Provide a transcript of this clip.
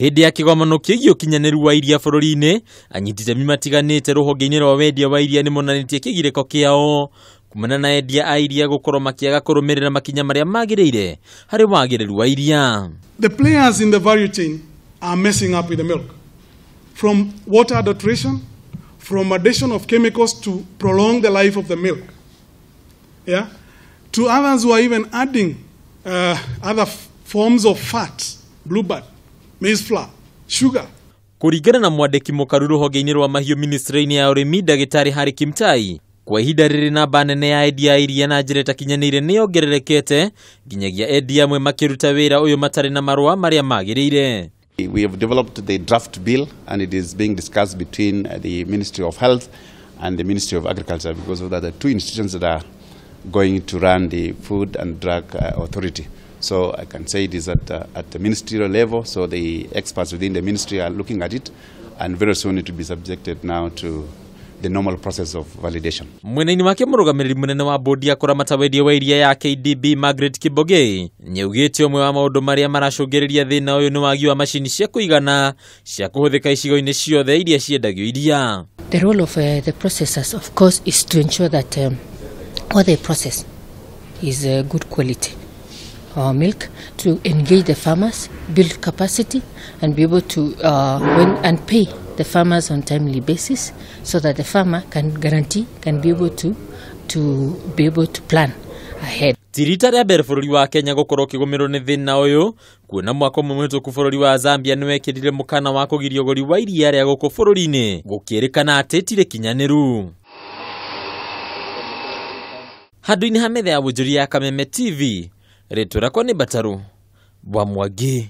Hĩndĩ ya kĩgomano kĩgiĩ ũkinyanĩru wa iria bũrũri-inĩ, anyiti itemi matiganĩte rũhonge-inĩ rwa wendia wa iria nĩmonanĩtie kĩgirĩko kĩao kumana na endia a iria gũkorwo makĩaga kũrũmĩrĩra makinya marĩa magĩrĩire harĩ wagĩrĩru wa iria. The players in the value chain are messing up with the milk. From water adulteration, from addition of chemicals to prolong the life of the milk, yeah, to others who are even adding other forms of fat, bluebird, maize flour, sugar. Kũringana na mwandĩki mũkaru rũhonge-inĩ rwa mahiũ ministry-inĩ ya ũrĩmi ndagĩtarĩ Harry Kimtai, kwa ihinda rĩrĩ namba nene ya endia a iria na njĩra ĩtakinyanĩire nĩyongererekete nginyagia endia amwe makĩruta wĩra ũyũ matarĩ na marũa marĩa magĩrĩire. We have developed the draft bill and it is being discussed between the Ministry of Health and the Ministry of Agriculture, because of that the two institutions that are going to run the Food and Drug Authority. So I can say it is at the ministerial level, so the experts within the ministry are looking at it, and very soon it will be subjected now to the normal process of validation. Mwena-inĩ wake mũrũgamĩrĩri mũnene wa bodi ya kũramata wendia wa iria ya KDB Margaret Kibogei nĩaugĩte ũmwe wa maũndũ marĩa maracũngĩrĩria thĩna ũyũ nĩ wagi wa macini cia kũigana cia kũhũthĩka icigo-inĩ ciothe iria ciendagio iria. The role of the processors, of course, is to ensure that what they process is good quality milk, to engage the farmers, build capacity, and be able to and pay the farmers on timely basis, so that the farmer can guarantee, can be able to be able to plan ahead. Ti rita rĩa mbere bũrũri wa Kenya gũkorwo ũkĩgũmĩrwo nĩ thĩna ũyũ, kuona mwaka ũmwe mũhĩtũku bũrũri wa Zambia nĩwekĩrire mũkana wa kũgiria ũgũri wa iria rĩa gũkũ bũrũri-inĩ gũkĩrĩkana atĩ ti rĩkinyanĩru. Handũ-inĩ ha metha ya wonjoria ya Kameme TV, rĩtwa rĩakwa nĩ Mbataru wa Mwangi.